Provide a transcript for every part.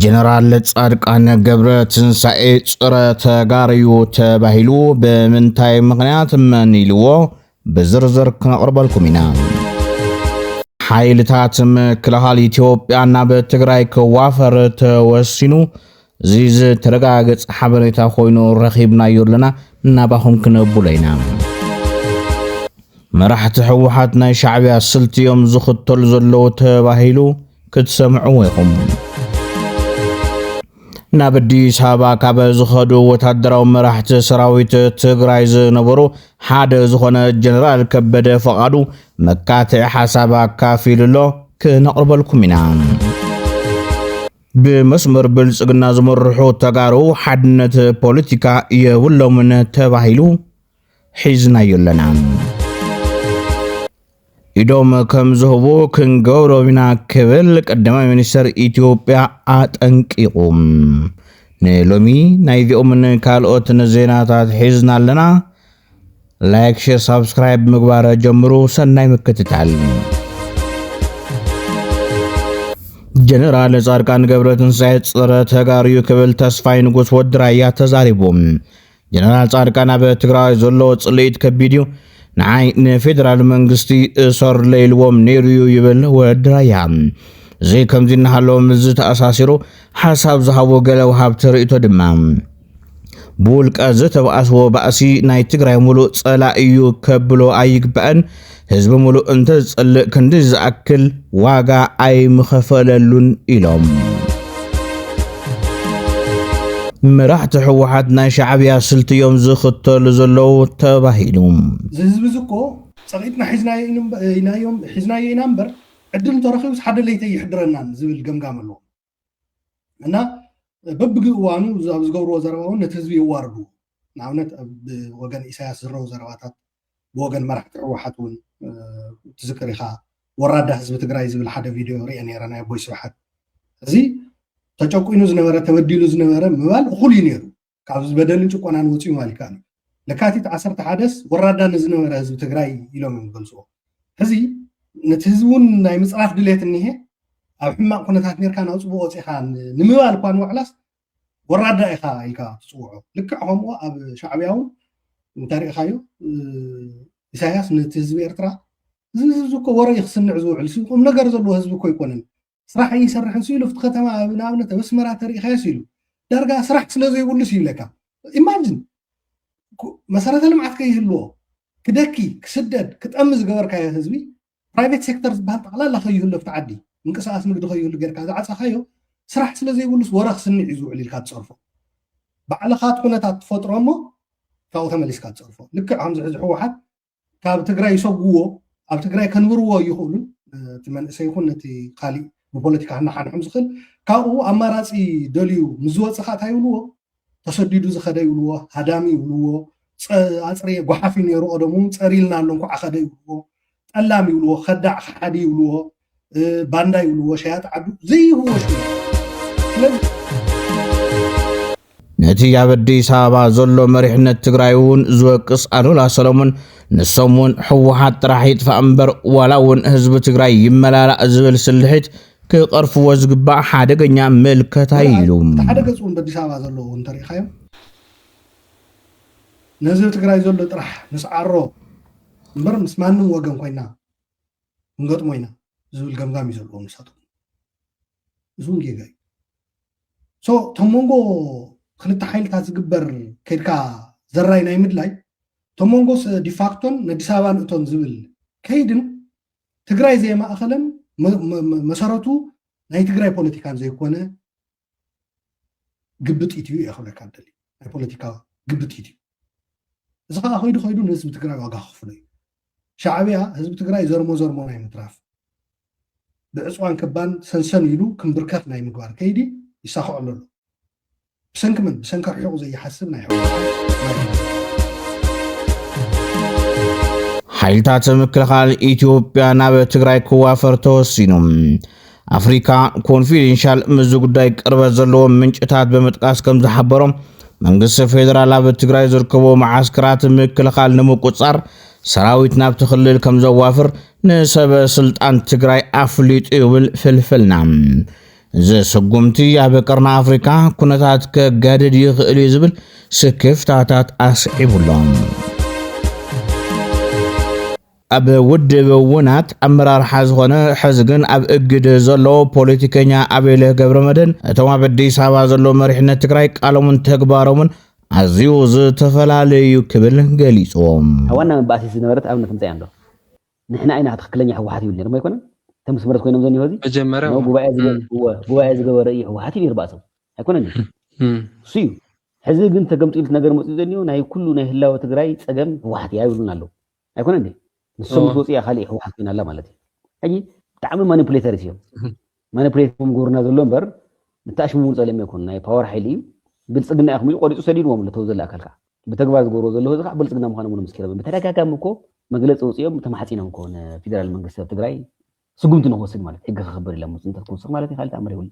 ጀነራል ጻድቃን ገብረ ትንሳኤ ጸረ ተጋሩ ተባሂሉ ብምንታይ ምኽንያት መን ኢልዎ? ብዝርዝር ክነቕርበልኩም ኢና። ሓይልታት ምክልኻል ኢትዮጵያ ናብ ትግራይ ክዋፈር ተወሲኑ። እዚ ዝተረጋገጸ ሓበሬታ ኮይኑ ረኺብናዮ ኣለና፣ ናባኹም ክነብሎ ኢና። መራሕቲ ህወሓት ናይ ሻዕብያ ስልቲ እዮም ዝኽተሉ ዘለዉ ተባሂሉ ክትሰምዕዎ ኢኹም። ናብ ኣዲስ ኣበባ ካብ ዝኸዱ ወታደራዊ መራሕቲ ሰራዊት ትግራይ ዝነበሩ ሓደ ዝኾነ ጀነራል ከበደ ፈቓዱ መካትዒ ሓሳብ ኣካፊሉ ኣሎ፣ ክነቕርበልኩም ኢና። ብመስመር ብልጽግና ዝመርሑ ተጋሩ ሓድነት ፖለቲካ የብሎምን ተባሂሉ ሒዝናዮ ኣለና። ኢዶም ከም ዝህቡ ክንገብሮም ኢና ክብል ቀዳማይ ሚኒስተር ኢትዮጵያ ኣጠንቂቑ። ንሎሚ ናይዚኦምን ካልኦትን ዜናታት ሒዝና ኣለና። ላይክ፣ ሼር፣ ሳብስክራይብ ምግባር ጀምሩ። ሰናይ ምክትታል። ጀነራል ጻድቃን ገብረትንሳኤ ጸረ ተጋሩ እዩ ክብል ተስፋይ ንጉስ ወዲ ራያ ተዛሪቡ። ጀነራል ጻድቃን ኣብ ትግራይ ዘሎ ጽልኢት ከቢድ እዩ፣ ንዓይ ንፌደራል መንግስቲ እሰርለ ኢልዎም ነይሩ እዩ ይብል ወዲ ራያ። እዚ ከምዚ እናሃለዎም እዚ ተኣሳሲሩ ሓሳብ ዝሃቡ ገለ ወሃብቲ ርእይቶ ድማ ብውልቀ ዝተባእስዎ ባእሲ ናይ ትግራይ ሙሉእ ጸላኢ እዩ ከብሎ ኣይግባእን። ህዝቢ ሙሉእ እንተዝጸልእ ክንዲ ዝኣክል ዋጋ ኣይምኸፈለሉን ኢሎም። መራሕቲ ህወሓት ናይ ሻዕብያ ስልቲ እዮም ዝኽተሉ ዘለዉ ተባሂሉ። እዚ ህዝቢ እዚ እኮ ጸቒጥና ሒዝናዮ ኢና እምበ-፣ ኢናዮም፣ ሒዝናዮ ኢና እምበር ዕድል እንተረኺቡስ ሓደ ለይቲ ኣይሕድረናን ዝብል ገምጋም ኣለዎ። እና በብግእዋኑ ኣብ ዝገብርዎ ዘረባ እውን ነቲ ህዝቢ የዋርዱ። ንኣብነት ኣብ ወገን ኢሳያስ ዝረቡ ዘረባታት ብወገን መራሕቲ ህወሓት እውን፣ እ፣ ትዝክር ኢኻ። ወራዳ ህዝቢ ትግራይ ዝብል ሓደ ቪድዮ ሪአ ነይረ ናይ ኣቦይ ስብሓት። እዚ ተጨቁኑ ዝነበረ፣ ተበዲሉ ዝነበረ ምባል እኹል እዩ ነይሩ። ካብዚ በደልን ጭቆናን ወፂኡ ማለት ይከኣል እዩ። ለካቲት ዓሰርተ ሓደስ ወራዳ ንዝነበረ ህዝቢ ትግራይ ኢሎም እዮም ዝገልፅዎ። ሕዚ ነቲ ህዝቢ እውን ናይ ምፅራፍ ድሌት እኒሄ። ኣብ ሕማቕ ኩነታት ነርካ ናብ ፅቡቕ ወፂኻ ን-፣ ንምባል እኳ ንውዕላስ ወራዳ ኢኻ ኢልካ ትፅውዖ። ልክዕ ከምኡ ኣብ ሻዕብያ እውን እንተሪእኻዮ፣ እ፣ ኢሳያስ ነቲ ህዝቢ ኤርትራ፣ "እዚ ህዝቢ እኮ ወረ እዩ ክስንዕ ዝውዕል፣ ሲ ቁም ነገር ዘለዎ ህዝቢ እኮ ኣይኮነን፣ ስራሕ ኣይሰርሕን" ሲ ኢሉ፣ ኣብቲ ከተማ ኣብ ንኣብነት ኣብ ኣስመራ ተሪእኻዮ ሲ ኢሉ፣ ዳርጋ ስራሕ ስለ ዘይብሉ ሲ ይብለካ። ኢማጂን፣ ኩ-፣ መሰረተ ልምዓት ከይህልዎ፣ ክደኪ፣ ክስደድ፣ ክጠሚ ዝገበርካዮ ህዝቢ፣ ፕራይቬት ሴክተር ዝበሃል ጠቕላላ ከይህሉ ኣብቲ ዓዲ፣ ምንቅስቃስ ንግዲ ከይህሉ ጌርካ ዝዓጸኻዮ፣ ስራሕ ስለ ዘይብሉስ ወረ ክስንዕ እዩ ዝውዕል ኢልካ ትጸርፎ። ባዕልኻ እቲ ኩነታት ትፈጥሮ እሞ ካብኡ ተመሊስካ ትጸርፎ። ልክዕ ከምዚ ሕዚ ህወሓት ካብ ትግራይ ይሰጉዎ፣ ኣብ ትግራይ ከንብርዎ ኣይኽእሉን። እቲ መንእሰይ ይኹን ነቲ ካሊእ ብፖለቲካ ክነሓንሖም ዝኽእል፣ ካብኡ ኣማራጺ ደልዩ ምስ ዝወጽእ ኸኣ እንታይ ይብልዎ? ተሰዲዱ ዝኸደ ይብልዎ፣ ሃዳሚ ይብልዎ፣ ጸ-፣ ኣጽርየ ጓሓፍ እዩ ነይሩ ቀደሙ፣ ጸሪልና ኣሎ እንኳዕ ኸደ ይብልዎ፣ ጠላም ይብልዎ፣ ከዳዕ ከሓዲ ይብልዎ፣ እ፣ ባንዳ ይብልዎ፣ ሸያጢ ዓዱ ዘይህዎ ሽሙ። ስለዚ ነቲ ኣብ ኣዲስ ኣበባ ዘሎ መሪሕነት ትግራይ እውን ዝወቅስ ኣሉላ ሰለሙን፣ ንሶም እውን ህወሓት ጥራሕ ይጥፋእ እምበር ዋላ እውን ህዝቢ ትግራይ ይመላላእ ዝብል ስልሒት ክቐርፍዎ ዝግባእ ሓደገኛ ምልከታ እዩ ኢሉ። እቲ ሓደ ገጽ እውን በኣዲስ ኣበባ ዘለዉ እውን እንተሪእኻዮም፣ ነዚ ትግራይ ዘሎ ጥራሕ ንስዓሮ እምበር ምስ ማንም ወገን ኮይና ክንገጥሞ ኢና ዝብል ገምጋም እዩ ዘለዎም ንሳቶም። እዚ እውን ጌጋ እዩ። ሶ፣ እቶም መንጎ ክልተ ሓይልታት ዝግበር ከይድካ ዘራይ ናይ ምድላይ፣ እቶም መንጎ ስ-፣ ዲፋክቶን ነዲስ ኣበባን እቶን ዝብል ከይድን ትግራይ ዘየማእኸለን መ-፣ መ-፣ መ-፣ መሰረቱ ናይ ትግራይ ፖለቲካን ዘይኮነ ግብጢት እዩ እየ ክብለካ ደሊ። ናይ ፖለቲካ ግብጢት እዩ። እዚ ኸዓ ከይዱ ከይዱ ንህዝቢ ትግራይ ዋጋ ከኽፍሎ እዩ። ሻዕብያ ህዝቢ ትግራይ ዘርሞ ዘርሞ ናይ ምትራፍ፣ ብዕፅዋን ክባን ሰንሰን ኢሉ ክምብርከኽ ናይ ምግባር ከይዲ ይሳኽዖ ኣሎ። ብሰንኪ መን? ብሰንኪ ርሒቑ ዘይሓስብ ናይ ህወሓት መሪሕ። ሓይልታት ምክልኻል ኢትዮጵያ ናብ ትግራይ ክዋፈር ተወሲኑ። ኣፍሪካ ኮንፊደንሻል ምስዚ ጉዳይ ቅርበት ዘለዎም ምንጭታት ብምጥቃስ ከም ዝሓበሮ፣ መንግስቲ ፌደራል ኣብ ትግራይ ዝርከቡ መዓስከራት ምክልኻል ንምቁፅፃር ሰራዊት ናብቲ ክልል ከም ዘዋፍር ንሰበ ስልጣን ትግራይ ኣፍሊጡ ይብል ፍልፍልና። እዚ ስጉምቲ ኣብ ቀርኒ ኣፍሪካ ኩነታት ከጋድድ ይኽእል እዩ ዝብል ስክፍታታት ኣስዒቡሎም። ኣብ ውድብ ውናት ኣመራርሓ ዝኾነ ሕዚ ግን ኣብ እግድ ዘሎ ፖለቲከኛ ኣቤለ ገብረመድህን፣ እቶም ኣብ ኣዲስ ኣበባ ዘሎ መሪሕነት ትግራይ ቃሎምን ተግባሮምን ኣዝዩ ዝተፈላለዩ ክብል ገሊፅዎም። ዋና መባእሲ ዝነበረት ኣብነት ምፃ እንዶ ንሕና ኢና ትኽክለኛ ህወሓት ይብል ነርሞ ኣይኮነን። ተምስምረት ኮይኖም ዘኒሆ እዚ መጀመርያ ጉባኤ ጉባኤ ዝገበረ እዩ ህወሓት እዩ ነርባእሶም ኣይኮነን። እሱ እዩ ሕዚ ግን ተገምጢሉት ነገር መፅኡ ዘኒሆ ናይ ኩሉ ናይ ህላወ ትግራይ ፀገም ህወሓት እያ ይብሉና ኣለዉ። ኣይኮነ እንዴ? ንሶም ምስ ወፅኡ እያ ካሊእ ህወሓት ኮይና ኣላ ማለት እዩ። ሕጂ ብጣዕሚ ማኒፕሌተርስ እዮም። ማኒፕሌት ም ጎርና ዘሎ እምበር ንተኣሽሙ እውን ፀለም ኣይኮኑ ናይ ፓወር ሓይሊ እዩ። ብልፅግና ኢኹም ኢሉ ቆሪፁ ሰዲድዎም ኣሎ ተው ዘለ ኣካል ከዓ ብተግባር ዝገብርዎ ዘለዉ እዚ ከዓ ብልፅግና ምዃኖም እውን መስኪሮም እዮም። ብተደጋጋሚ እኮ መግለፂ ወፂኦም ተማሓፂኖም እኮ ንፌደራል መንግስቲ ኣብ ትግራይ ስጉምቲ ንክወስድ ማለት ሕጊ ክኽበር ኢሎም ፅንተት ክውስኽ ማለት እዩ። ካልእ ተኣምር የብሉ።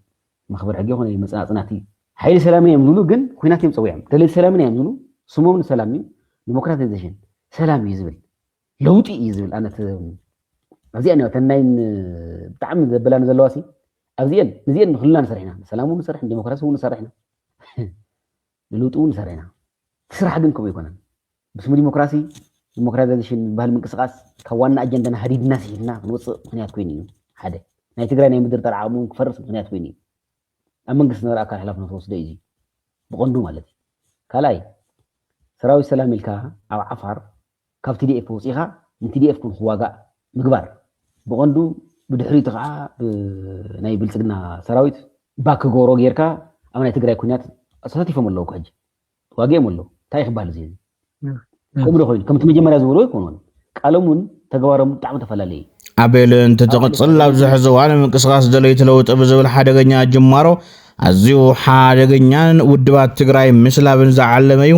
መኽበር ሕጊ ይኹን መፅናፅናት እዩ። ሓይሊ ሰላም እዮም ዝብሉ ግን ኩናት እዮም ፀዊዖም። ደለይቲ ሰላምን እዮም ዝብሉ ስሞም ንሰላም እዩ። ዲሞክራታይዜሽን ሰላም እዩ ዝብል ለውጢ እዩ ዝብል ኣነት ኣብዚኣ እተን ናይ ብጣዕሚ ዘበላኒ ዘለዋ ሲ ኣብዚኤን ንዚኤን ንክልና ንሰርሕ ኢና። ንሰላም እውን ንሰርሕ ንዲሞክራሲ እውን ንሰርሕ ኢና። ንለውጢ እውን ንሰርሕ ኢና። እቲ ስራሕ ግን ከምኡ ኣይኮነን። ብስሙ ዲሞክራሲ ዲሞክራታይዜሽን ዝበሃል ምንቅስቃስ ካብ ዋና ኣጀንዳና ሃዲድና ስሒትና ክንወፅእ ምክንያት ኮይኑ እዩ። ሓደ ናይ ትግራይ ናይ ምድር ጠርዓሙ ክፈርስ ምክንያት ኮይኑ እዩ። ኣብ መንግስቲ ዝነበረ ኣካል ሓላፍነት ወስዶ እዩ ብቐንዱ ማለት እዩ። ካልኣይ ሰራዊት ሰላም ኢልካ ኣብ ዓፋር ካብ ቲዲኤፍ ወፂኻ ንቲዲኤፍ ኩን ክዋጋእ ምግባር ብቐንዱ ብድሕሪቱ ከዓ ናይ ብልፅግና ሰራዊት ባክ ክገብሮ ጌርካ ኣብ ናይ ትግራይ ኩናት ኣሳቲፎም ኣለዉ ሕጂ ተዋጊኦም ኣለዉ። እንታይ ክበሃል እዚ ከምኡ ዶ ኮይኑ ከምቲ መጀመርያ ዝበሉ ኣይኮኑን። ቃሎም እውን ተግባሮም ብጣዕሚ ተፈላለየ እዩ። ኣቤል እንትትቕፅል ኣብዚ ሕዚ እዋን ምንቅስቃስ ደለይቲ ለውጢ ብዝብል ሓደገኛ ጅማሮ ኣዝዩ ሓደገኛን ውድባት ትግራይ ምስላብን ዝዓለመ እዩ።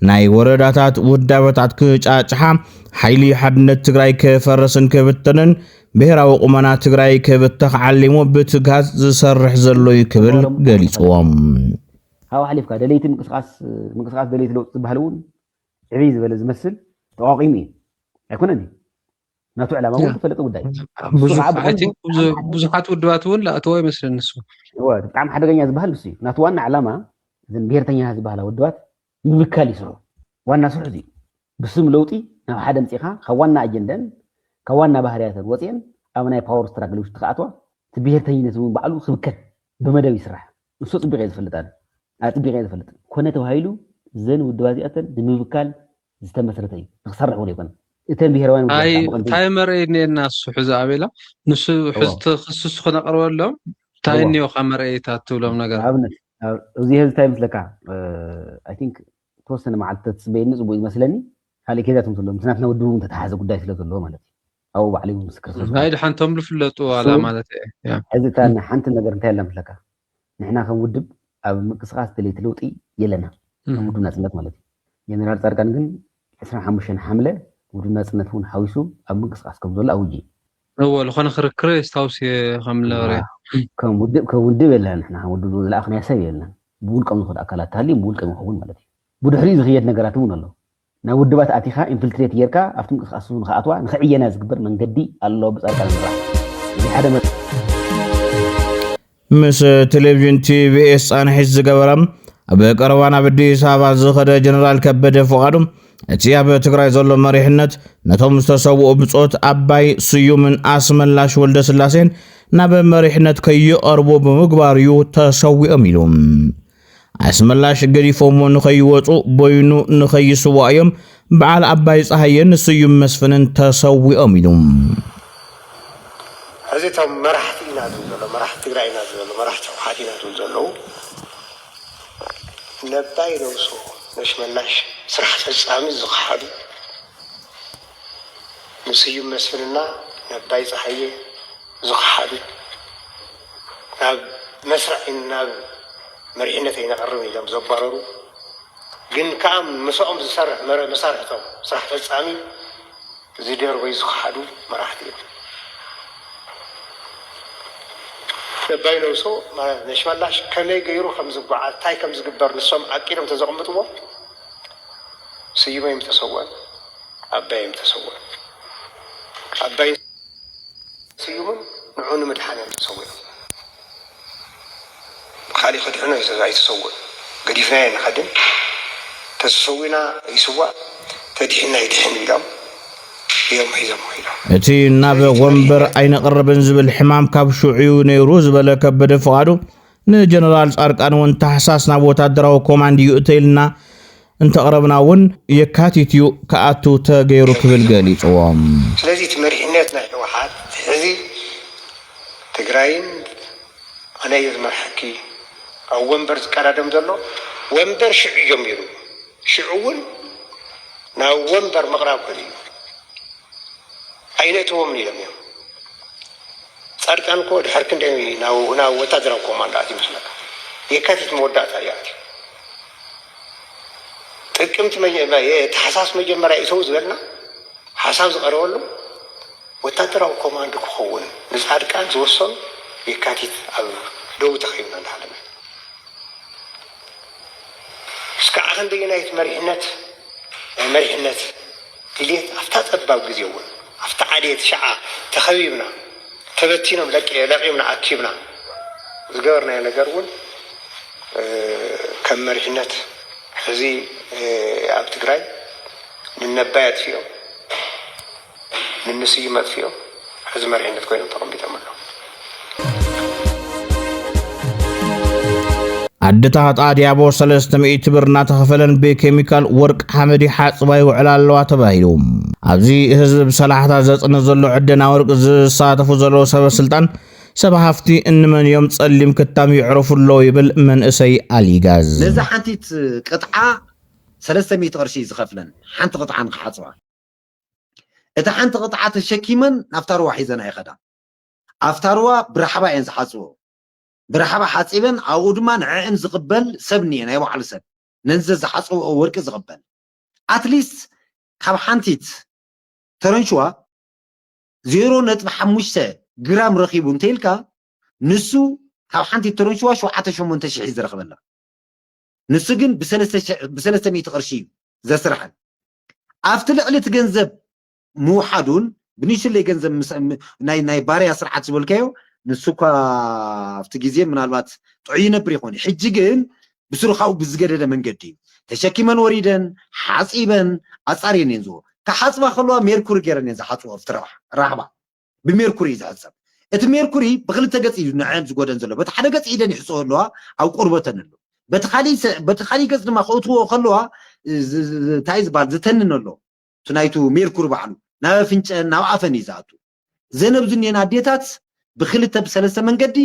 ናይ ወረዳታት ውዳበታት ክጫጭሓ ሓይሊ ሓድነት ትግራይ ክፈርስን ክብተንን ብሄራዊ ቁመና ትግራይ ክብተኽ ዓሊሙ ብትግሃት ዝሰርሕ ዘሎ እዩ ክብል ገሊፅዎም። ካብ ሓሊፍካ ደለይቲ ምንቅስቃስ ምንቅስቃስ ደለይቲ ለውጢ ዝበሃል እውን ዕብይ ዝበለ ዝመስል ተቋቂሙ እዩ ኣይኮነን። ናቱ ዕላማ እውን ተፈለጠ ጉዳይ ብዙሓት ውድባት እውን ላእተዎ ይመስለኒ ንሱ ብጣዕሚ ሓደገኛ ዝበሃል ንሱ እዩ። ናቱ ዋና ዕላማ እዘን ብሄርተኛ ዝበሃላ ውድባት ምብካል ይስርሑ። ዋና ስርሑ እዚ ብስም ለውጢ ናብ ሓደ ምፅኻ ካብ ዋና ኣጀንደን ካብ ዋና ባህርያተን ወፅአን ኣብ ናይ ፓወር ስትራግል ውሽጢ ክኣትዋ እቲ ብሄርተኝነት እውን ባዕሉ ክብከል ብመደብ ይስራሕ። ንሱ ፅቢቕ እየ ዝፈልጥ ኣነ ኣፅቢቐ ዝፈልጥ ኮነ ተባሂሉ ዘን ውድባ እዚኣተን ንምብካል ዝተመስረተ እዩ። ንክሰርሕ እውን ኣይኮነ እተን ብሄራውያን እንታይ መርአይ እኒኤና እሱ ሕዚ ኣቤላ ንሱ ሕዝቲ ክስሱ ክነቅርበሎም እንታይ እኒኦካ መርአይታት ትብሎም ነገር ኣብነት እዚ ህዚ እንታይ ምስለካ ኣይ ቲንክ ተወሰነ መዓልቲ ተትፅበየኒ ፅቡቅ ዝመስለኒ ካልእ ኬዛ ትምስሎ ምስ ናትና ውድብ እውን ተተሓዘ ጉዳይ ስለ ዘለዎ ማለት እዩ ኣብኡ ባዕሉ ምስክር ስለ ዝኾነ ናይ ድሓንቶም ዝፍለጡ ዋላ ማለት እየ ሕዚ እታ ሓንቲ ነገር እንታይ ኣላ ምስለካ ንሕና ከም ውድብ ኣብ ምንቅስቃስ ደለይቲ ለውጢ የለና ከም ውድብ ናፅነት ማለት እዩ ጀነራል ፃድቃን ግን ዕስራን ሓሙሽተን ሓምለ ውድብ ናፅነት እውን ሓዊሱ ኣብ ምንቅስቃስ ከም ዘሎ ኣውጅ እዩ እወ ዝኾነ ክርክር የስታውስ እየ ከም ነበረ ከም ውድብ ከም ውድብ የለና ንሕና ከም ውድብ ዝለኣኽናዮ ሰብ የለና ብውልቆም ዝኸዱ ኣካላት ተሃልዮም ብውልቆም ይኸውን ማለት እዩ ብድሕሪኡ ዝኽየድ ነገራት እውን ኣሎ ናብ ውድባት ኣቲኻ ኢንፍልትሬት ጌርካ ኣብቲ ምንቅስቃስ ንክኣትዋ ንክዕየና ዝግበር መንገዲ ኣሎ ብፃድቃን ዝምራሕ እዚ ሓደ መ ምስ ቴሌቪዥን ቲቢኤስ ፃንሒት ዝገበረ ኣብ ቀረባ ናብ ኣዲስ ኣበባ ዝኸደ ጀነራል ከበደ ፍቓዱ እቲ ኣብ ትግራይ ዘሎ መሪሕነት ነቶም ዝተሰውኡ ብፆት ኣባይ ስዩምን ኣስመላሽ ወልደስላሴን ናብ መሪሕነት ከይቐርቡ ብምግባር እዩ ተሰዊኦም ኢሉ። ኣስመላሽ ገዲፎሞ ንኸይወፁ በይኑ ንኸይስዋእ እዮም በዓል ኣባይ ፀሃየን ስዩም መስፍንን ተሰዊኦም ኢሉ። ሕዚ እቶም መራሕቲ ኢና ዝብል ዘሎ መራሕቲ ትግራይ ኢና ዝብል ዘሎ መራሕቲ ህወሓት ኢና ዝብል ዘለዉ ነባይ ነብሶ ነሽመላሽ ስራሕ ፈፃሚ ዝኸሓዱ ንስዩም መስፍንና ነባይ ፀሃየ ዝኸሓዱ ናብ መስርዕ ናብ መሪሕነት ኣይነቐርብን ኢሎም ዘባረሩ ግን ከዓ ምስኦም ዝሰርሕ መሳርሕቶም ስራሕ ፈፃሚ ዝደርበዩ ዝኸሓዱ መራሕቲ እዮም። ነባይ ነብሶ ማለት ነሽመላሽ ከመይ ገይሩ ከም ዝጓዓዝ እንታይ ከም ዝግበር ንሶም ዓቂዶም ተዘቕምጥዎ ስዩመ እዮም ተሰወን ኣባይ እዮም ተሰወን ኣባይ ስዩምን ንዑ ንምድሓን እዮም ተሰዊኦም። ቃል ከድሕኖ ኣይተሰውእን። ገዲፍናዮ ንኸድን። ተሰዊና ይስዋእ፣ ተድሒና ይድሕን ኢሎም እዮም ሒዞም ኸይዶም። እቲ ናብ ወንበር ኣይነቕርብን ዝብል ሕማም ካብ ሽዑ እዩ ነይሩ ዝበለ ከበደ ፍቓዱ፣ ንጀነራል ጻድቃን እውን ታሕሳስ ናብ ወታደራዊ ኮማንድ ይእተ ኢልና እንተቕረብና እውን የካቲት እዩ ክኣቱ ተገይሩ ክብል ገሊፅዎም። ስለዚ እቲ መሪሕነት ናይ ህወሓት ሕዚ ትግራይን ኣነ እየ ዝመርሓኪ፣ ኣብ ወንበር ዝቀዳደም ዘሎ ወንበር ሽዑ ጀሚሩ፣ ሽዑ እውን ናብ ወንበር ምቕራብ ከድዩ ኣይነእትዎም ኢሎም እዮም። ፃድቃን እኮ ድሕር ክንደይ ናብ ናብ ወታደራዊ ኮማንዶ ኣትዩ መስለካ? የካቲት መወዳእታ እዩ ኣትዩ። ጥቅምቲ መጀ- የ- ታሕሳስ መጀመርያ ይእተው ዝበልና ሓሳብ ዝቐረበሉ ወታደራዊ ኮማንዶ ክኸውን ንፃድቃን ዝወሰኑ የካቲት ኣብ ደቡብ ተኸይብና እንዳሃለና እስካዕ ክንደየናይ እቲ መሪሕነት ናይ መሪሕነት ድልየት ኣብታ ፀባብ ግዜ እውን ኣብታ ዓድየት ሸዓ ተኸቢብና ተበቲኖም ለቂ- ለቂምና ኣኪብና ዝገበርናዮ ነገር እውን ከም መሪሕነት ሕዚ ኣብ ትግራይ ንነባይ ኣጥፊኦም ንንስዩም ኣጥፊኦም ሕዚ መሪሕነት ኮይኖም ተቐሚጦም ኣለዉ። ኣድታት ኣድያቦ ሰለስተ ሚእቲ ብር እናተኸፈለን ብኬሚካል ወርቂ ሓመድ ይሓፅባ ይውዕላ ኣለዋ ተባሂሉ። ኣብዚ ህዝቢ ብሰላሕታ ዘፅንት ዘሎ ዕደና ወርቂ ዝሳተፉ ዘለዉ ሰበ ስልጣን ሰብ ሃፍቲ እንመን እዮም ፀሊም ክታም ይዕረፉ ኣለዉ ይብል መንእሰይ ኣሊጋዝ። ነዛ ሓንቲት ቅጥዓ ሰለስተ ሚእቲ ቅርሺ እዩ ዝኸፍለን ሓንቲ ቅጥዓ ንክሓፅባ። እታ ሓንቲ ቅጥዓ ተሸኪመን ናብታ ሩባ ሒዘን ኣይኸዳ። ኣብታ ሩባ ብራሕባ እየን ዝሓፅቦ። ብራሕባ ሓፂበን ኣብኡ ድማ ንዐእን ዝቕበል ሰብ እኒኤ፣ ናይ ባዕሉ ሰብ ነዚ ዝሓፅቦ ወርቂ ዝቕበል። ኣትሊስት ካብ ሓንቲት ተረንሽዋ ዜሮ ነጥቢ ሓሙሽተ ግራም ረኺቡ እንተኢልካ ንሱ ካብ ሓንቲ ተረንሽዋ ሸውዓተ ሸሞንተ ሽሕ እዩ ዝረኽበላ። ንሱ ግን ብሰለስተ ሚእቲ ቅርሺ እዩ ዘስርሐን። ኣብቲ ልዕሊ እቲ ገንዘብ ምውሓዱን ብንሽለይ ገንዘብ ናይ ባርያ ስርዓት ዝበልካዮ ንሱ እኳ ኣብቲ ግዜ ምናልባት ጥዑይ ይነብር ይኾን እዩ። ሕጂ ግን ብስሩ ካብኡ ብዝገደደ መንገዲ እዩ ተሸኪመን ወሪደን ሓፂበን ኣፃርየን እየን ዝዎ። ክሓፅባ ከለዋ ሜርኩሪ ገይረን እየን ዝሓፅቦ ኣብቲ ራሕባ ብሜርኩሪ እዩ ዝሕፀብ። እቲ ሜርኩሪ ብክልተ ገፅ እዩ ንዐን ዝጎደን ዘሎ። በቲ ሓደ ገፅ ኢደን ይሕፅቦ ኣለዋ ኣብ ቆርበተን ኣሎ። በቲ ካሊእ ገፅ ድማ ከእትዎ ከለዋ እንታይ ዝበሃል ዝተንን ኣሎ እቲ ናይቱ ሜርኩሪ ባዕሉ ናብ ኣፍንጨን ናብ ኣፈን እዩ ዝኣቱ። ዘን ኣብዚ እኒአን ኣዴታት ብክልተ ብሰለስተ መንገዲ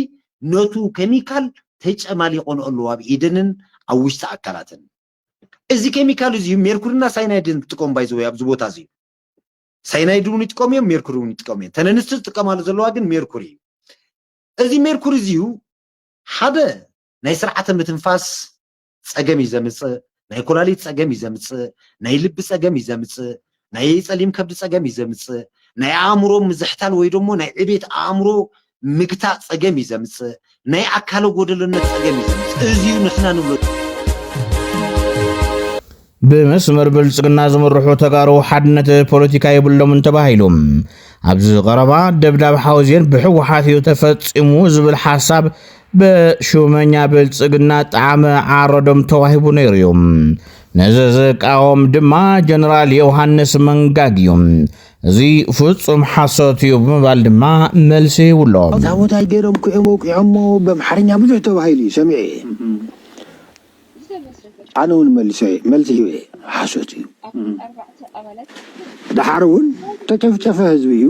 ነቱ ኬሚካል ተጨማሊቆን ኣለዋ ኣብ ኢደንን ኣብ ውሽጢ ኣካላትን። እዚ ኬሚካል እዚ ሜርኩሪና ሳይናይድን ትጥቀሙ ባይዘወይ ኣብዚ ቦታ እዚ ሳይናይድ እውን ይጥቀሙ እዮም፣ ሜርኩሪ እውን ይጥቀሙ እዮም። ተን ኣንስቲ ዝጥቀማሉ ዘለዋ ግን ሜርኩሪ እዩ። እዚ ሜርኩሪ እዚ እዩ ሓደ ናይ ስርዓተ ምትንፋስ ፀገም እዩ ዘምፅእ፣ ናይ ኮላሊት ፀገም እዩ ዘምፅእ፣ ናይ ልቢ ፀገም እዩ ዘምፅእ፣ ናይ ፀሊም ከብዲ ፀገም እዩ ዘምፅእ፣ ናይ ኣእምሮ ምዝሕታል ወይ ደሞ ናይ ዕቤት ኣእምሮ ምግታእ ፀገም እዩ ዘምፅእ፣ ናይ ኣካለ ጎደሎነት ፀገም እዩ ዘምፅእ። እዚ እዩ ንሕና ንብሎ። ብመስመር ብልፅግና ዝምርሑ ተጋሩ ሓድነት ፖለቲካ የብሎምን ተባሂሉ። ኣብዚ ቀረባ ደብዳብ ሓውዜን ብህወሓት እዩ ተፈፂሙ ዝብል ሓሳብ ብሹመኛ ብልፅግና ጣዕመ ዓረዶም ተዋሂቡ ነይሩ እዩ። ነዚ ዝቃወም ድማ ጀነራል ዮሃንስ መንጋግ እዩ። እዚ ፍፁም ሓሶት እዩ ብምባል ድማ መልሲ ይብሎ። ሳቦታጅ ገይሮም ኩዒሞ ውቂዖሞ ብኣምሓርኛ ብዙሕ ተባሂሉ እዩ ሰሚዐ እየ። ኣነ እውን መሊሰ መልሲ ሂበ እየ። ሓሶት እዩ። ደሓር እውን ተጨፍጨፈ ህዝቢ እዩ።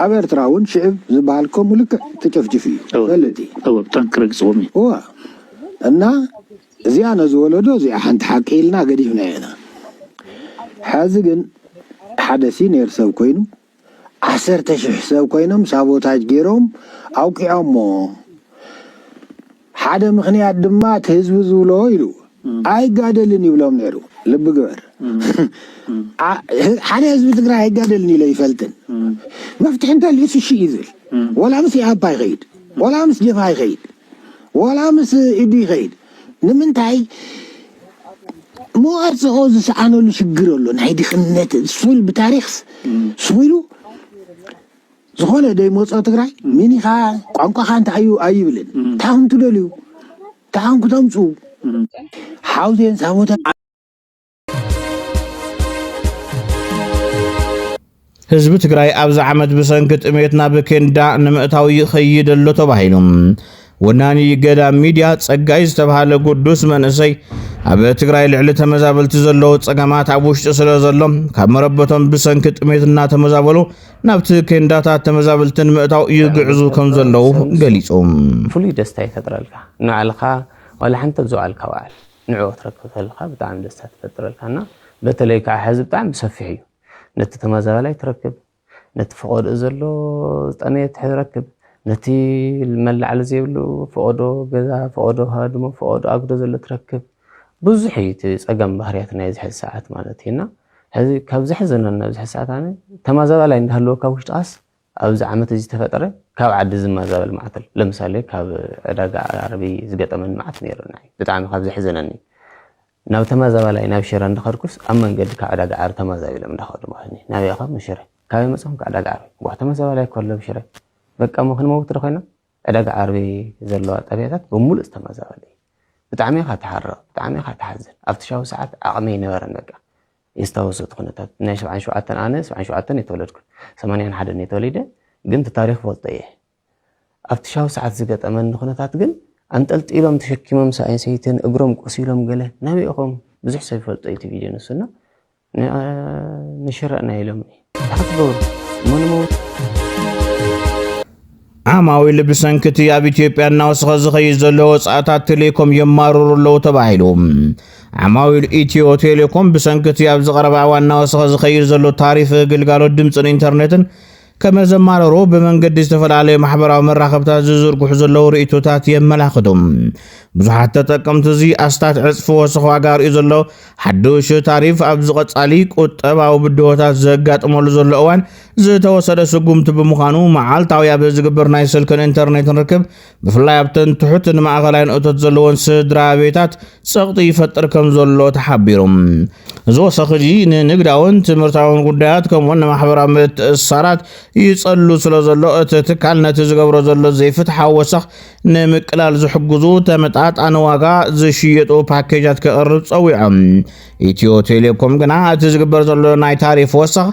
ኣብ ኤርትራ እውን ሽዕብ ዝበሃል ከምኡ ልክዕ ተጨፍጭፉ እዩ። ፈልጥ እዩ። እወ ብጣዕሚ ክረግፅዎም እዩ። እወ እና እዚኣ ነዚ ወለዶ እዚኣ ሓንቲ ሓቂ ኢልና ገዲፍና ኢና። ሕዚ ግን ሓደ ሲኒየር ሰብ ኮይኑ ዓሰርተ ሽሕ ሰብ ኮይኖም ሳቦታጅ ገይሮም ኣውቂዖሞ። ሓደ ምኽንያት ድማ እቲ ህዝቢ ዝብሎ ኢሉ ኣይጋደልን ይብሎም ነይሩ። ልቢ ግበር። ሓደ ህዝቢ ትግራይ ኣይጋደልን ኢለ ይፈልጥን። መፍትሒ እንተልዩስ እሺ እዩ ዝብል። ወላ ምስ ኢሃፓ ይኸይድ፣ ወላ ምስ ጀብሃ ይኸይድ፣ ወላ ምስ ኢዱ ይኸይድ። ንምንታይ መዋፅኦ ዝሰኣነሉ ሽግር ኣሎ። ናይ ድኽነት ስል ብታሪክስ ስሉ ዝኾነ ደይ መፅኦ ትግራይ ሚኒኻ ቋንቋኻ እንታይ እዩ ኣይብልን። እንታይ ከም ትደልዩ ተሓንኩ ተምፁ ሓውዜን ሳቦታ ህዝቢ ትግራይ ኣብዚ ዓመት ብሰንኪ ጥሜት ናብ ኬንዳ ንምእታው ይኸይድ ኣሎ ተባሂሉ። ወናኒ ገዳም ሚድያ ጸጋይ ዝተባሃለ ግዱስ መንእሰይ ኣብ ትግራይ ልዕሊ ተመዛበልቲ ዘለዉ ጸገማት ኣብ ውሽጢ ስለ ዘሎ ካብ መረበቶም ብሰንኪ ጥሜት እናተመዛበሉ ናብቲ ኬንዳታት ተመዛበልቲ ንምእታው ይግዕዙ ከም ዘለዉ ገሊጹ። ፍሉይ ደስታ ይፈጥረልካ። ንባዕልኻ ዋላ ሓንቲ ኣብ ዝውዓልካ ውዓል ንዕኡ ክትረክብ ከለኻ ብጣዕሚ ደስታ ትፈጥረልካ እና በተለይ ከዓ ሕዚ ብጣዕሚ ሰፊሕ እዩ። ነቲ ተመዛባላይ ትረክብ፣ ነቲ ፈቐድኡ ዘሎ ዝጠመየ ትረክብ፣ ነቲ መላዕሊ ዘይብሉ ፈቐዶ ገዛ፣ ፈቐዶ ሃድሞ፣ ፈቐዶ ኣጉዶ ዘሎ ትረክብ። ብዙሕ እዩ እቲ ጸገም ባህርያት ናይዚ ሕዚ ሰዓት ማለት እዩ እና ሕዚ ካብ ዘሕዘነኒ ኣብዚ ሕዚ ሰዓት ኣነ ተመዛባላይ እንዳሃለወካ ውሽጥኻስ ኣብዚ ዓመት እዚ ዝተፈጠረ ካብ ዓዲ ዝመዛበል ማዕት ኣሎ። ለምሳሌ ካብ ዕዳጋ ዓርቢ ዝገጠመኒ ማዕት ነይሩ ንዓይ። ብጣዕሚ ካብ ዘሕዘነኒ ናብ ተመዛባላይ ናብ ሽረ እንዳኸድኩስ ኣብ መንገዲ ካብ ዕዳጋ ዓርቢ ተመዛቢሎም እንዳኸዱ ማለት እዩ። ናበይ ኢኻ? ንሽረ። ካበይ መፅኹም? ካብ ዕዳጋ ዓርቢ። ዋ ተመዛባላይ እኮ ኣሎ ኣብ ሽረ። በቃ እሞ ክንመውት ዶ ኮይና? ዕዳጋ ዓርቢ ዘለዋ ጣብያታት ብምሉእ ዝተመዛበለ እዩ። ብጣዕሚ ኢኻ ትሓርቕ፣ ብጣዕሚ ኢኻ ትሓዝን። ኣብቲ ሻው ሰዓት ዓቕሚ ኣይነበረን በቃ። የስታውሶ እቲ ኩነታት ናይ ሰብዓን ሸውዓተን ኣነ ሰብዓን ሸውዓተን እየ ተወለድኩ ሰማንያን ሓደን እየ ተወሊደ ግን እቲ ታሪኽ ፈልጦ እየ ኣብቲ ሻው ሰዓት ዝገጠመኒ ኩነታት ግን ኣንጠልጢሎም ተሸኪሞም ሰብኣይን ሰይትን እግሮም ቆሲሎም ገለ ናበይ ኢኹም ብዙሕ ሰብ ይፈልጦ እዩ እቲ ቪድዮ ንሱና ንሽረእና ኢሎም ታሕቲ ገብሩ መንመውት ዓማዊል ብሰንኪ እቲ ኣብ ኢትዮጵያ እናወሰኸ ዝኸይድ ዘሎ ወጻእታት ቴሌኮም የማርሩ ኣለዉ ተባሂሉ። ዓማዊል ኢትዮ ቴሌኮም ብሰንኪ እቲ ኣብዚ ቀረባ እዋን እናወሰኸ ዝኸይድ ዘሎ ታሪፍ ግልጋሎት ድምፅን ኢንተርኔትን ከመዘማረሩ ብመንገዲ ዝተፈላለዩ ማሕበራዊ መራኸብታት ዝዝርግሑ ዘለዉ ርእይቶታት የመላኽቱ። ብዙሓት ተጠቀምቲ እዚ ኣስታት ዕፅፊ ወሰኽ ዋጋ ርእዩ ዘሎ ሓዱሽ ታሪፍ ኣብዚ ቀጻሊ ቁጠባዊ ብድሆታት ዘጋጥመሉ ዘሎ እዋን ዝተወሰደ ስጉምቲ ብምዃኑ መዓልታዊ ኣብ ዝግበር ናይ ስልክን ኢንተርኔትን ርክብ ብፍላይ ኣብተን ትሑትን ማእኸላይን እቶት ዘለወን ስድራ ቤታት ጸቕጢ ይፈጥር ከም ዘሎ ተሓቢሩ። እዚ ወሰኽ እዚ ንንግዳውን ትምህርታውን ጉዳያት ከምኡውን ንማሕበራዊ ምትእስሳራት ይጸሉ ስለ ዘሎ እቲ ትካል ነቲ ዝገብሮ ዘሎ ዘይፍትሓዊ ወሰኽ ንምቅላል ዝሕግዙ ተመጣጣኒ ዋጋ ዝሽየጡ ፓኬጃት ከቕርብ ጸዊዖም። ኢትዮ ቴሌኮም ግና እቲ ዝግበር ዘሎ ናይ ታሪፍ ወሰኽ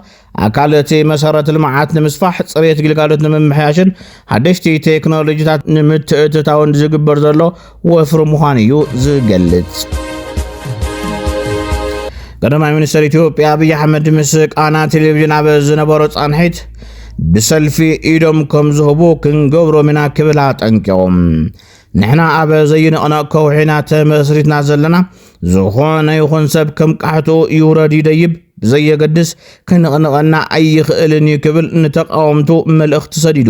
ኣካል እቲ መሰረተ ልምዓት ንምስፋሕ፣ ፅሬት ግልጋሎት ንምምሕያሽን ሓደሽቲ ቴክኖሎጂታት ንምትእትታውን ዝግበር ዘሎ ወፍሪ ምዃኑ እዩ ዝገልፅ። ቀዳማይ ሚኒስትር ኢትዮጵያ ኣብይ ኣሕመድ ምስ ቃና ቴሌቪዥን ኣብ ዝነበሮ ፃንሒት ብሰልፊ ኢዶም ከም ዝህቡ ክንገብሮም ኢና ክብል ኣጠንቂቖም። ንሕና ኣብ ዘይንቕነቕ ከውሒ ኢና ተመስሪትና ዘለና። ዝኾነ ይኹን ሰብ ከም ቃሕትኡ ይውረድ ይደይብ ብዘየገድስ ክንቕንቐና ኣይኽእልን እዩ ክብል ንተቓወምቱ መልእኽቲ ሰዲዱ።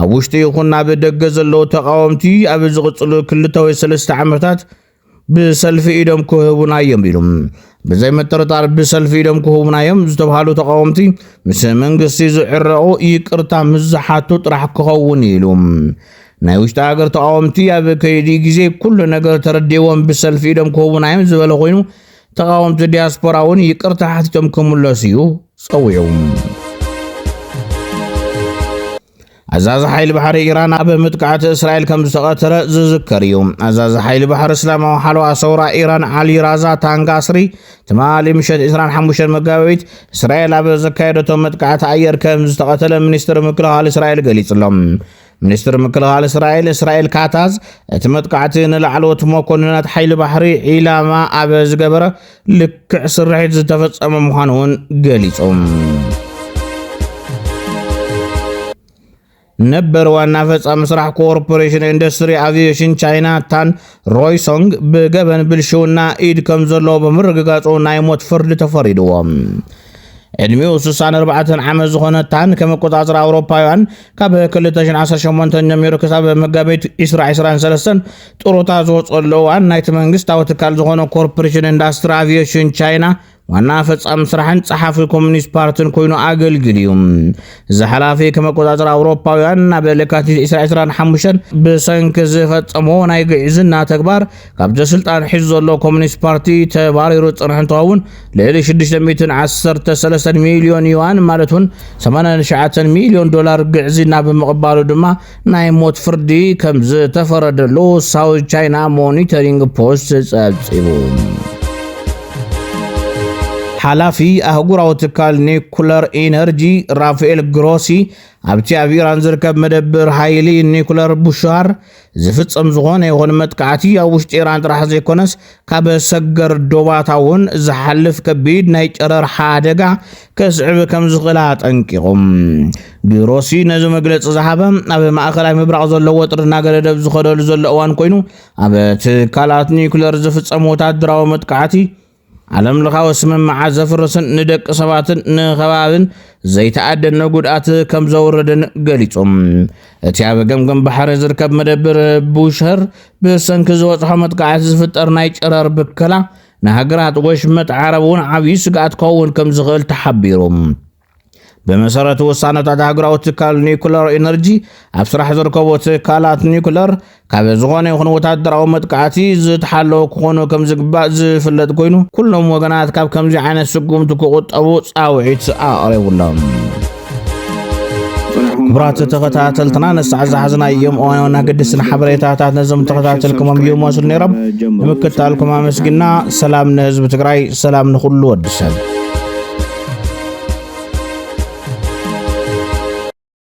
ኣብ ውሽጢ ይኹን ኣብ ደገ ዘለዉ ተቓወምቲ ኣብ ዝቕጽሉ ክልተ ወይ ሰለስተ ዓመታት ብሰልፊ ኢዶም ክህቡና እዮም ኢሉ። ብዘይ ምጥርጣር ብሰልፊ ኢዶም ክህቡና እዮም ዝተባሃሉ ተቓወምቲ ምስ መንግስቲ ዝዕረቑ ይቅርታ ምስ ዝሓቱ ጥራሕ ክኸውን ኢሉ። ናይ ውሽጢ ሃገር ተቓወምቲ ኣብ ከይዲ ግዜ ኩሉ ነገር ተረዲዎም ብሰልፊ ኢዶም ክህቡና እዮም ዝበለ ኮይኑ ተቓወምቲ ዲያስፖራ እውን ይቅርታ ሓቲቶም ክምለሱ እዩ ጸዊዑ። ኣዛዚ ሓይሊ ባሕሪ ኢራን ኣብ መጥቃዕቲ እስራኤል ከም ዝተቐተለ ዝዝከር እዩ። ኣዛዚ ሓይሊ ባሕሪ እስላማዊ ሓለዋ ሰውራ ኢራን ዓሊ ራዛ ታንጋስሪ ትማሊ ምሸት ዕስራን ሓሙሽተን መጋቢት እስራኤል ኣብ ዘካየደቶ መጥቃዕቲ ኣየር ከም ዝተቐተለ ሚኒስትሪ ምክልኻል እስራኤል ገሊጹ ኣሎ። ሚኒስትሪ ምክልኻል እስራኤል እስራኤል ካታዝ እቲ መጥቃዕቲ ንላዕለዎት መኮንናት ሓይሊ ባሕሪ ዒላማ ኣብ ዝገበረ ልክዕ ስርሒት ዝተፈጸመ ምዃኑ እውን ገሊጹ። ነበር ዋና ፈጻሚ ስራሕ ኮርፖሬሽን ኢንዱስትሪ ኣቪዬሽን ቻይና ታን ሮይሶንግ ብገበን ብልሽውና ኢድ ከም ዘለዎ ብምርግጋጹ ናይ ሞት ፍርዲ ተፈሪድዎ። ዕድሚኡ ስሳን ኣርባዕተን ዓመት ዝኾነ ታን ከም ኣቆጻጽራ ኣውሮፓውያን ካብ ክልተ ሽሕን ዓሰርተ ሸሞንተን ጀሚሩ ክሳብ መጋቢት ዕስራ ዕስራን ሰለስተን ጡሩታ ዝወጸሉ እዋን ናይቲ መንግስታዊ ትካል ዝኾነ ኮርፖሬሽን ኢንዱስትሪ ኣቪዬሽን ቻይና ዋና ፈጻሚ ስራሕን ጸሓፊ ኮሚኒስት ፓርትን ኮይኑ ኣገልግል እዩ። እዚ ሓላፊ ከም ኣቆጻጽራ ኣውሮፓውያን ናብ ለካቲት ዕስራ ዕስራን ሓሙሽተን ብሰንኪ ዝፈጸሞ ናይ ግዕዝና ተግባር ካብቲ ስልጣን ሒዙ ዘሎ ኮሚኒስት ፓርቲ ተባሪሩ ዝጸንሐ እንትኸውን፣ ልዕሊ ሽዱሽተ ሚእትን ዓሰርተ ሰለስተን ሚልዮን ዩዋን ማለት እውን ሰማንያን ትሽዓተን ሚልዮን ዶላር ግዕዝና ብምቕባሉ ድማ ናይ ሞት ፍርዲ ከም ዝተፈረደሉ ሳውዝ ቻይና ሞኒተሪንግ ፖስት ጸብጺቡ። ሓላፊ ኣህጉራዊ ትካል ኒኩለር ኢነርጂ ራፋኤል ግሮሲ ኣብቲ ኣብ ኢራን ዝርከብ መደብር ሓይሊ ኒኩለር ቡሻር ዝፍጸም ዝኾነ ይኹን መጥቃዕቲ ኣብ ውሽጢ ኢራን ጥራሕ ዘይኮነስ ካብ ሰገር ዶባታ እውን ዝሓልፍ ከቢድ ናይ ጨረር ሓደጋ ከስዕብ ከም ዝኽእል ኣጠንቂቖም። ግሮሲ ነዚ መግለጺ ዝሃበ ኣብ ማእከላይ ምብራቕ ዘሎ ወጥሪ እናገደደ ኣብ ዝኸደሉ ዘሎ እዋን ኮይኑ፣ ኣብ ትካላት ኒኩለር ዝፍጸም ወታደራዊ መጥቃዕቲ ዓለም ለኻዊ ስምምዓት ዘፍርስን ንደቂ ሰባትን ንኸባብን ዘይተኣደነ ጉድኣት ከም ዘውርድን ገሊጹ። እቲ ኣብ ገምገም ባሕሪ ዝርከብ መደብር ቡሸር ብሰንኪ ዝበጽሖ መጥቃዕቲ ዝፍጠር ናይ ጨረር ብከላ ንሃገራት ወሽመጥ ዓረብ እውን ዓብዪ ስግኣት ክኸውን ከም ዝኽእል ተሓቢሩ። ብመሰረት ውሳነታት ሃገራዊ ትካል ኒኩለር ኢነርጂ ኣብ ስራሕ ዝርከቡ ትካላት ኒኩለር ካብ ዝኾነ ይኹን ወታደራዊ መጥቃዕቲ ዝተሓለዉ ክኾኑ ከም ዝግባእ ዝፍለጥ ኮይኑ፣ ኩሎም ወገናት ካብ ከምዚ ዓይነት ስጉምቲ ክቑጠቡ ጻውዒት ኣቕሪቡሎም። ክቡራት ተኸታተልትና፣ ነሳዕ ዝሓዝናዮም እዋናውን ኣገደስትን ሓበሬታታት ነዞም ተኸታተልኩሞም ይመስሉ ነይሮም። ንምክትታልኩም ኣመስጊና። ሰላም ንህዝቢ ትግራይ፣ ሰላም ንኹሉ ወዲ ሰብ።